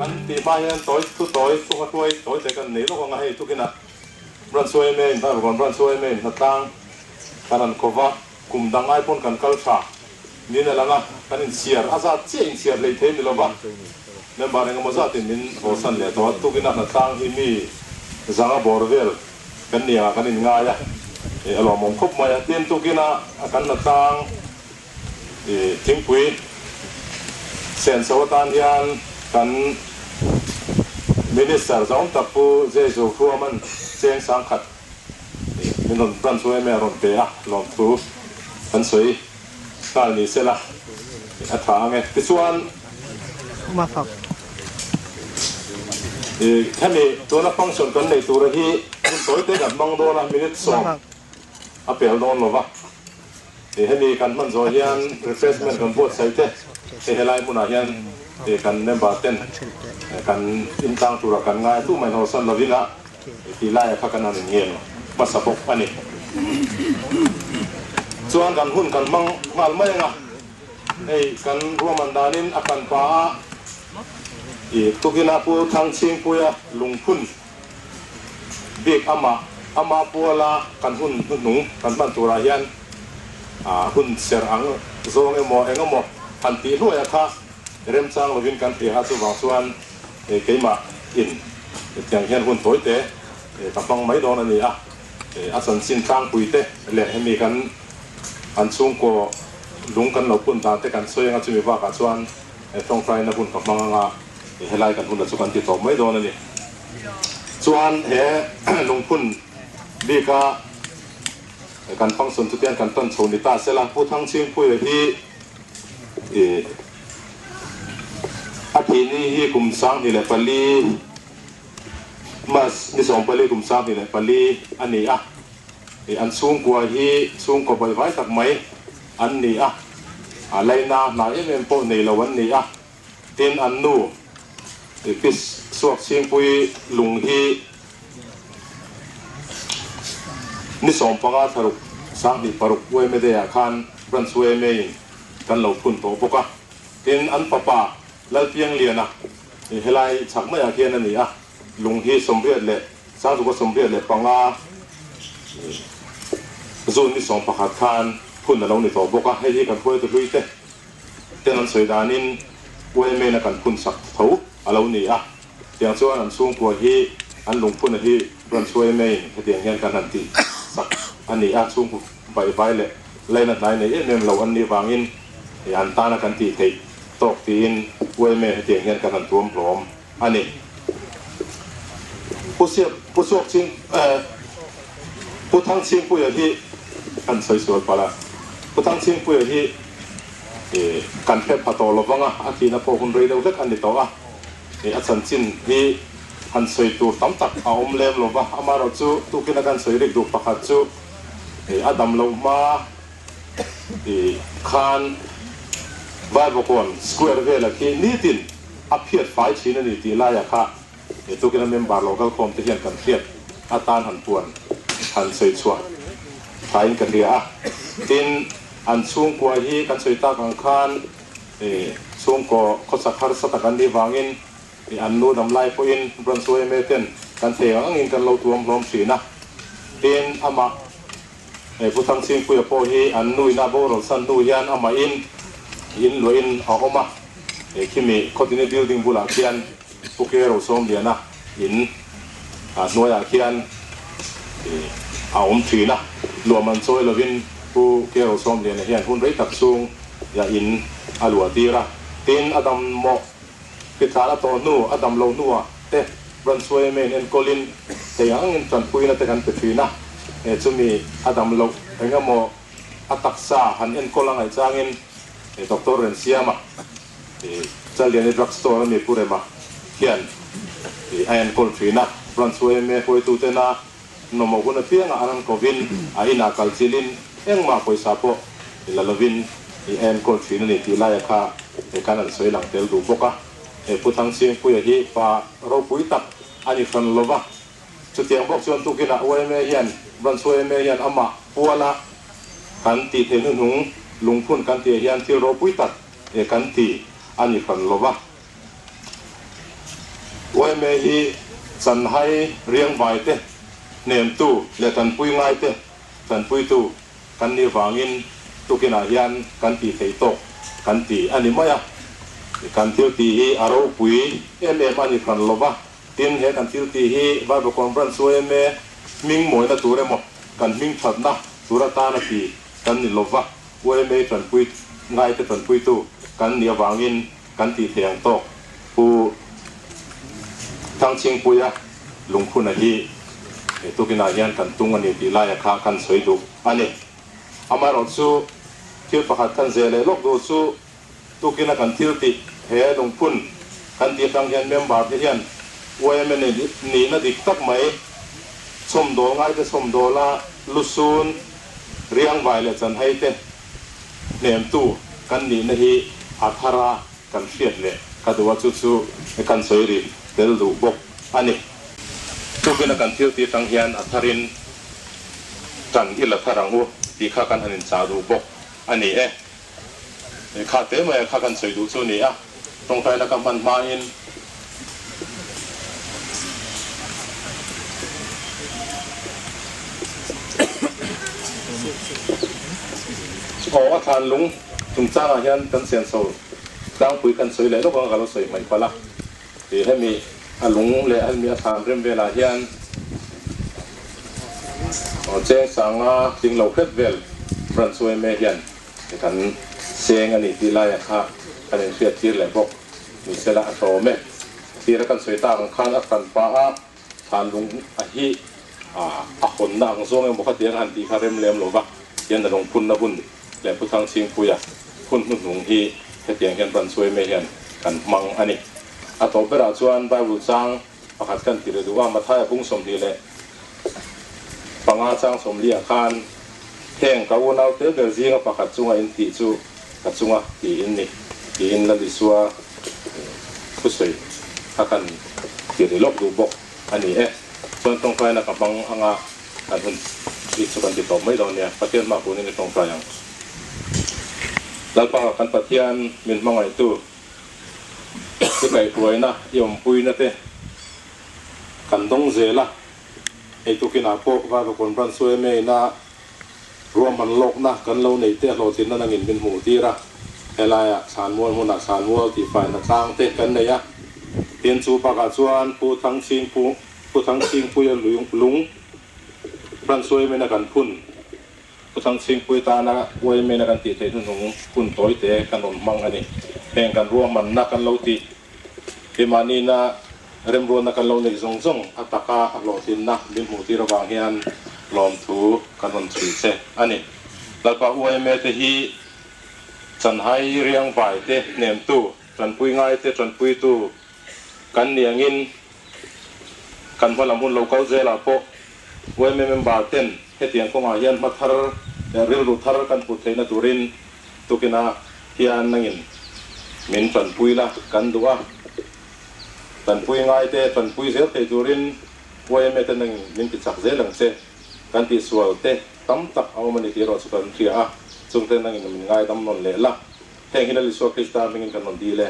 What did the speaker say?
Kan tih hma hian tawi thu tawi thu hruai tawi te kan nei lawk ang a, hei tukinah Branch yma in Vaivakawn Branch yma in hnatlang kan han ko va, kum dang ai pawn kan kal tha niin a lang a, kan inchhiar a zat chiah inchhiar hlei thei ni lova member engemaw zatin min hawsan leh tawh a, tukinah hnatlang hi mi zanga bawr vel kan ni angah kan inngai a, a lawmawm khawp mai a, tin tukinah kan hnatlang Thingpui senso atan hian kan Minister zawng tak Pu Jeju Hruaman cheng sangkhat min rawn branch yma a rawn pe a, lawmthu kan sawi nghal ni sela a tha ang e. Tichuan hemi tuna function kan nei tura hi hun tawi te kan hmang dawn a, minute 10 a pel dawn lova. Hemi kan hman zawh hian refreshment kan buatsaih te hei helai hmunah hian kan member ten kan intlang tura kan ngai a tumah in hawsan lovin a tih laia kha kan han inngen hmasa bawk a ni. Chuan kan hun kan hmang nghal mai anga hei kan ruahman danin a kan pa a tukina Pu Thangchhingpuia lungphun Bik amah ama puala kan hun hnuhnung kan hman turah hian hun ser ang zawng emaw eng emaw han tih hluaia kha remchang lovin kan hria a, chuvang chuan keimah in tiang hian hun tawi te ka hmang mai dawn a ni a, a chanchin tlangpui te leh hemi kan an chhungkaw lung kan lo phun dan te kan sawi anga chumi bakah chuan tawngtaina hun ka hmang anga helai kan huna chu kan ti tawp mai dawn a ni. Chuan he lungphun bika kan function chu tian kan tan chho ni ta sela, Pu Thangchhingpuia hi ih a thih ni hi kum 2004 March ni 14 kum 2004 a ni a, ih an chhungkua hi chhungkaw baihvai tak mai an ni a, a laina hna em em pawh nei lo an ni a. Tin, an nu Pis Suak Chhingpui lung hi ni 15 thlaruk 2006 yma Day ah khan Branch yma in kan lo phun tawh bawk a. Tin, an fapa Lalpiangliana helai chhak maiah khian a ni a, lung hi 85 leh 1985 June ni 11 khan phun a lo ni tawh bawk a, hei hi kan hruaitu hlui te Ten an sawi danin yma na kan phun sak tho a lo ni a, tiang chuan an chhungkua hi an lungphuna hi branch yma in hetiang hian kan han tih sak a ni a, chhungku vai vai leh laina hnai nei em em lo an nih vangin an tana kan tih theih tawk tiin yma hetiang hian kan han tuam hlawm a ni. Pu Siap, Pu Suak Ching, Pu Thangchhingpuia hi kan sawi sual palh a, Pu Thangchhingpuia hi kan hre pha tawh lovang a, a thihna pawh hun rei deuh hlek a ni tawh a, a chanchin hi han sawi tur tam tak a awm lem lo va, amaherawhchu tukina kan sawi rik duh pakhat chu a dam loh hma khan Vaivakawn Square vela khi nitin a phiat fai thin a ni tih laiah kha he tukina member lo kalkhawm te hian kan hriat atan han puan han sawi chhuah thain ka hria a. Tin, an chhungkua hi kan sawi tak ang khan chhungkaw khawsak harsa tak an nih vangin an nu dam lai pawhin Branch yma ten kan thei ang angin kan lo tuam hlawm thin a. Tin, amah Pu Thangchhingpuia pawh hi an nuina boral san hnu hian amahin in luahin a awm a, khimi Khawtini building bulah khian Pu Ke Rosawmliana in hnuaiah khian a awm thin a, luah man chawi lovin Pu Ke Rosawmliana hian hun rei tak chhung in a luah tir a, tin a dam mawh Hritlan a tawh hnu, a dam lo hnuah te Branch yma in enkawlin thei ang angin tanpuina te kan pe thin a, chumi a dam loh eng emaw a taksa han enkawl a ngaih changin Doctor Rensiama Challiani Drug Store a mi Pu Rema hian a enkawl thin a, Branch yma hruaitutena nawmawh hun apiangah an han kovin a inah kal chilin engmah pawisa pawh la lovin i enkawl thin a ni tih laia kha kan han sawi lang tel duh bawk a. He Pu Thangchhingpuia hi pa ropui tak a ni hran lo va, chutiang bawk chuan tukinah yma hian Branch yma hian amah puala kan tih theih hnuhnung lungphun kan tih ah hian thil ropui tak kan ti a ni hran lo va. Yma hi chanhai riangvai te hnemtu leh tanpui ngai te tanpuitu kan nih vangin tukinah hian kan tih theih tawk kan ti a ni mai a. Kan thil tih hi a ropui em em a ni hran lo va, tin he kan thil tih hi Bible Conference yma hming mawina tur emaw kan hming thatna tur atana ti kan ni lo va, yma tanpui ngaite tanpuitu kan nih avangin kan tih theih ang tawk. Pu Thangchhingpuia lungphuna hi tukinah hian kan tung a ni tih laia kha kan sawi duh a ni. Amaherawhchu thil pakhat kan zeh leh lawk duh chu tukina kan thil tih he lungphun kan tih atang hian member te hian yma nihna dik tak mai chhawmdawl ngaite chhawmdawla lusun riangvai leh chanhai te hnemtu kan nihna hi a thar a kan hriat leh ka duh a, chu chu kan sawi ri tel duh bawk a ni. Tukin a kan thil tih atang hian a tharin tan i la thar ang u tih kha kan han inchah duh bawk a ni e. Kha te mai a kha kan sawi duh chu a ni a, tawngtaina ka hman hmain Aw a thlan lung chungchangah hian kan senso tlangpui kan sawi leh lawk ang ka lo sawi hmaih palh a, tih hemi a lung leh hemi a thlan rem velah hian aw cheng sanga tling lo hret vel branch yma hian kan seng a ni tih laia kha kan inhriat tir leh bawk ni sela a hlawm e. Tira kan sawi tak ang khan a hran pah a thlan lung a hi a hawnna ang zawng emaw khatiang a han tih kha rem lem lo va, tian a lungphunna hun leh Pu Thangchhingpuia hun hnuhnung hi hetiang hian branch yma hian kan hmang a ni. A tawp berah chuan Bible chang pakhat kan ti leh duh a, Mathaia bung 25 chang 40 ah khan heng ka unaute ber zinga pakhat chunga in tih chu ka chunga tiin ni tiin Lal Isua thusawi kha kan ti ri lawk duh bawk a ni e. Chuan tawngtaina ka hmang anga kan hun hi chu kan ti tawp mai dawn nia, Pathian hma kunin i tawngtai ang. Lalpa kan Pathian min hmangaihtu i kaihhruaina, i awmpuina te kan dawng zel a, hei tukinah pawh Vaivakawn Branch yma ina ruahman lawkna kan lo neih te hlawhtlinna nangin min hmuh tir a, helaiah Thlanmual hmunah Thlanmual tihfaina tlang te kan nei a, tin chu bakah chuan Pu Thangchhingpu Pu Thangchhingpuia lung Branch yma ina kan phun. Pu Thangchhingpui tana yma kan tih theih hnuhnung hun tawi te kan rawn hmang a ni. Heng kan ruahmanna kan lo tih hi mahnina remruatna kan lo neih zawng zawng a taka a hlawhtlinna min hmuh tir avang hian lawmthu kan rawn chhui che a ni. Lalpa yma te hi chanhai riangvai te hnemtu, tanpui ngai te tanpuitu kan ni angin kan hma lam hun lo kal zelah pawh yma member ten Hetiang kawngah hian hma thar leh rilru thar kan put theihna turin tukinah hian nangin min tanpui la kan duh a. Tanpui ngaite tanpui zel thei turin yma te nangin min ti chak zel ang che. Kan tihsual te tam tak a awm a ni tih erawh chu kan hria a, chungte nangin min ngaidam nawn leh la. Heng hi Lal Isua Krista hmingin kan rawn dil e.